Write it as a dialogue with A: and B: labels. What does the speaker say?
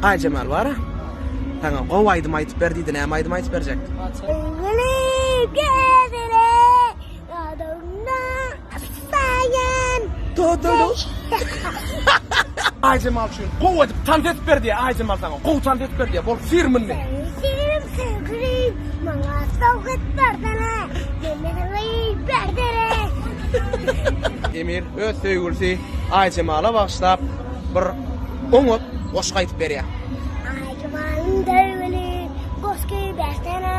A: Aýjemal bar-a. Saňa gowy aýdym aýdyp ber diýdi, näme aýdym aýdyp berjek?
B: Söýgüli gözüne ýadyňda saýan.
A: Aýjemal üçin gowy edip tans edip ber diýýär. Aýjemal saňa gowy tans edip ber diýýär. Bol firmini.
B: Sevgilim sevgilim maňa sowgat bersene. Meni bersene.
A: Emir öz söýgülisi Aýjemala bagyşlap bir oňat goşgy aýdyp berýär.
B: Aýjemalym söýgüli goşgy bersene.